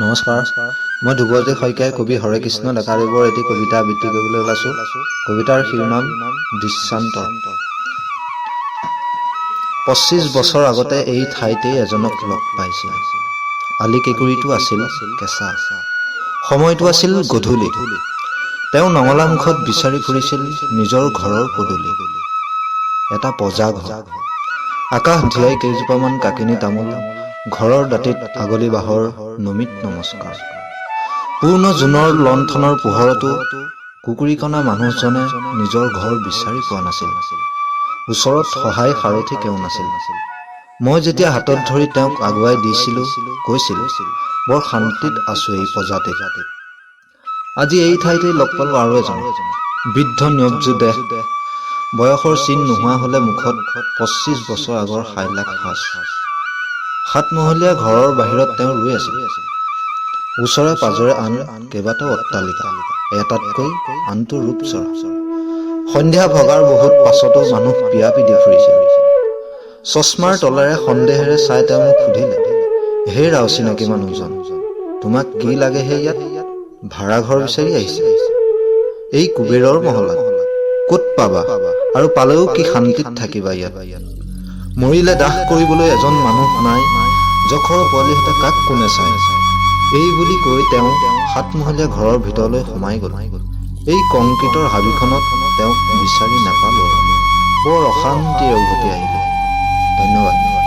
নমস্কাৰ, মই ধ্ৰুৱজ্যোতি শইকীয়াই কবি হৰেকৃষ্ণ ডেকাদেৱৰ এটি কবিতা আবৃত্তি কৰিবলৈ ওলাইছোঁ। কবিতাৰ শিৰোনাম দৃশ্যান্তৰ। 25 বছৰ আগতে এই ঠাইতেই এজনক লগ পাইছিল। আলি কেঁকুৰিটো আছিল কেঁচা, সময়টো আছিল গধূলি। তেওঁ নঙলা মুখত বিচাৰি ফুৰিছিল নিজৰ ঘৰৰ পদূলি। এটা পঁজা ঘৰ, আকাশ ধিয়াই কেইজোপামান কাকিনী তামোল, ঘৰৰ দাঁতিত আগলি বাঁহৰ নমিত নমস্কাৰ। পূৰ্ণ জোনৰ লণ্ঠনৰ পোহৰতো কুকুৰীকণা মানুহজনে নিজৰ ঘৰ বিচাৰি পোৱা নাছিল। ওচৰত সহায় সাৰথি কেও নাছিল। মই যেতিয়া হাতত ধৰি তেওঁক আগুৱাই দিছিলোঁ, কৈছিল, "বৰ শান্তিত আছো এই পঁজাতে।" আজি এই ঠাইতেই লগ পালোঁ আৰু এজন বৃদ্ধ। নিয়বজু দেহ, বয়সৰ চিন নোহোৱা হ'লে মুখত 25 বছৰ আগৰ সাইলাখ সাজ। সাতমহলীয়া ঘৰৰ বাহিৰত তেওঁ ৰৈ আছিল। ওচৰে পাজৰে আন কেইবাটাও অট্টালিকা, এটাতকৈ আনটো ৰূপচৰা। সন্ধ্যা ভগাৰ বহুত পাছতো মানুহ পিয়াপি দি ফুৰিছিল। চশমাৰ তলেৰে সন্দেহেৰে চাই তেওঁ মোক সুধিলে, "হেৰা অচিনাকি মানুহজন, তোমাক কি লাগে হে ইয়াত? ভাড়াঘৰ বিচাৰি আহিছে এই কুবেৰৰ মহলাত? ক'ত পাবা আৰু পালেও কি শান্তিত থাকিবা ইয়াত? মৰিলে দাহ কৰিবলৈ এজন মানুহ নাই, জখৰ পোৱালিহঁতে কাক কোনে চায়?" এই বুলি কৈ তেওঁ সাতমহলীয়া ঘৰৰ ভিতৰলৈ সোমাই গ'ল। এই কংক্ৰিটৰ হাবিখনত তেওঁক বিচাৰি নাপালোঁ আৰু বৰ অশান্তিৰে উভতি আহিলোঁ। ধন্যবাদ।